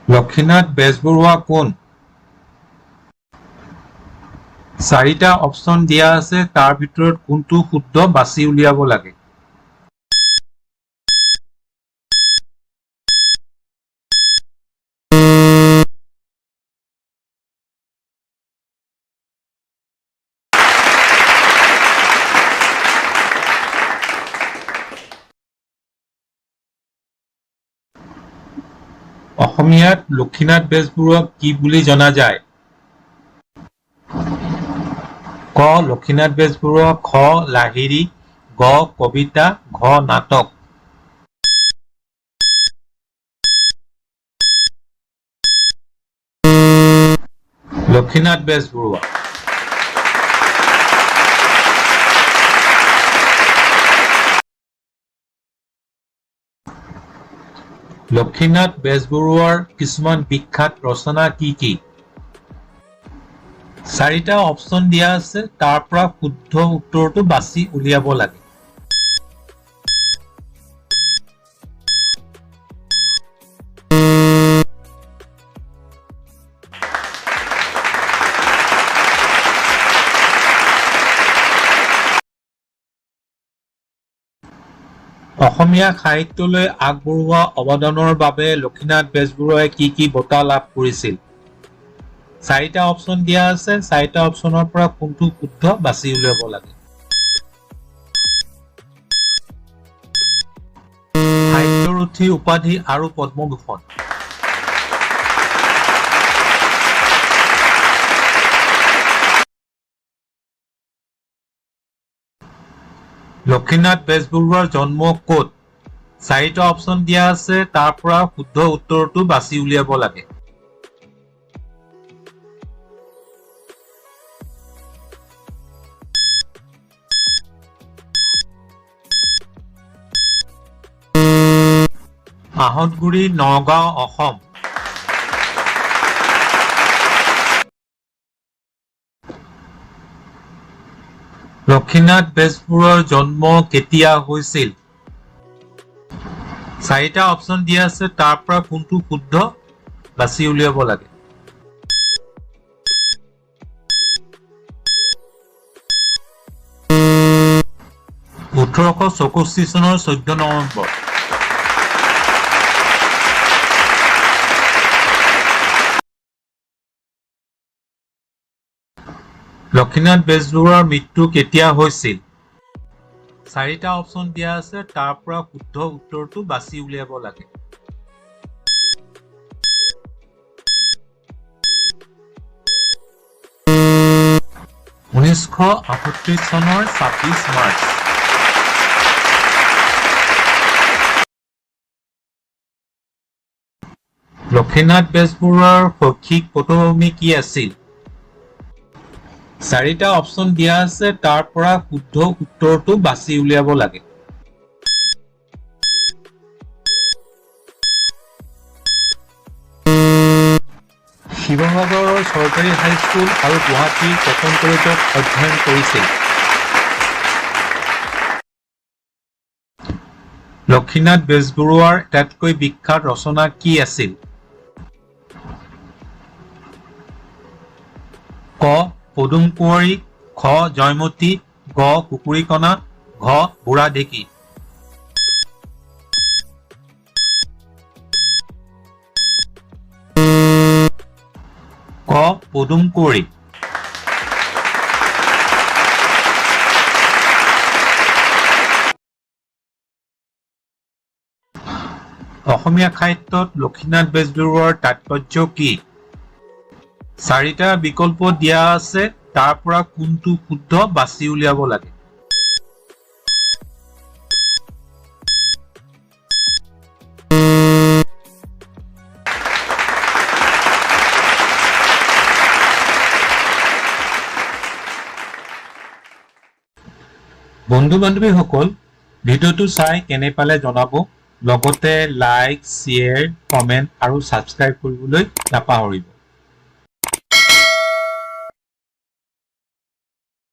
লক্ষ্মীনাথ বেজবৰুৱা কোন? চাৰিটা অপচন দিয়া আছে, তাৰ ভিতৰত কোনটো শুদ্ধ বাছি উলিয়াব লাগে। অসমীয়াত লক্ষ্মীনাথ বেজবৰুৱাক কি বুলি জনা যায়? ক লক্ষ্মীনাথ বেজবৰুৱা, খ লাহিড়ী, গ কবিতা, ঘ নাটক। লক্ষ্মীনাথ বেজবৰুৱা। লক্ষ্মীনাথ বেজবৰুৱাৰ কিছুমান বিখ্যাত ৰচনা কি কি? চাৰিটা অপচন দিয়া আছে, তাৰ পৰা শুদ্ধ উত্তৰটো বাছি উলিয়াব লাগে। অসমীয়া সাহিত্যলৈ আগবঢ়োৱা অৱদানৰ বাবে লক্ষ্মীনাথ বেজবৰুৱাই কি কি বঁটা লাভ কৰিছিল? চাৰিটা অপচন দিয়া আছে, চাৰিটা অপচনৰ পৰা কোনটো শুদ্ধ বাছি উলিয়াব লাগে। সাহিত্যৰথী উপাধি আৰু পদ্মভূষণ। লক্ষ্মীনাথ বেজবৰুৱাৰ জন্ম ক'ত? চাৰিটা অপচন দিয়া আছে, তাৰ পৰা শুদ্ধ উত্তৰটো বাছি উলিয়াব লাগে। আহঁতগুৰি, নগাঁও, অসম। লক্ষ্মীনাথ বেজবৰুৱাৰ জন্ম কেতিয়া হৈছিল? চাৰিটা অপচন দিয়া আছে, তাৰ পৰা কোনটো শুদ্ধ বাছি উলিয়াব লাগে। 1864 চনৰ 14 নৱেম্বৰ। লক্ষ্মীনাথ বেজবৰুৱাৰ মৃত্যু কেতিয়া হৈছিল? চাৰিটা অপচন দিয়া আছে, তাৰ পৰা শুদ্ধ উত্তৰটো বাছি উলিয়াব লাগে। 1938 চনৰ 26 মাৰ্চ। লক্ষ্মীনাথ বেজবৰুৱাৰ শৈক্ষিক পটভূমি কি আছিল? চাৰিটা অপচন দিয়া আছে, তাৰ পৰা শুদ্ধ উত্তৰটো বাছি উলিয়াব লাগে। শিৱসাগৰৰ চৰকাৰী হাইস্কুল আৰু গুৱাহাটীৰ কটন কলেজত অধ্যয়ন কৰিছিল। লক্ষ্মীনাথ বেজবৰুৱাৰ আটাইতকৈ বিখ্যাত ৰচনা কি আছিল? ক পদুম কুঁৱৰী, খ জয়মতী, গ কুকুৰীকণা, ঘ বুঢ়াঢেঁকী। ক পদুম কুঁৱৰী। অসমীয়া সাহিত্যত লক্ষ্মীনাথ বেজবৰুৱাৰ তাৎপৰ্য কি? চাৰিটা বিকল্প দিয়া আছে, তাৰ পৰা কোনটো শুদ্ধ বাছি উলিয়াব লাগে। বন্ধু বান্ধৱীসকল, ভিডিঅ'টো চাই কেনে পালে জনাব, লগতে লাইক, শ্বেয়াৰ, কমেণ্ট আৰু ছাবস্ক্ৰাইব কৰিবলৈ নাপাহৰিব।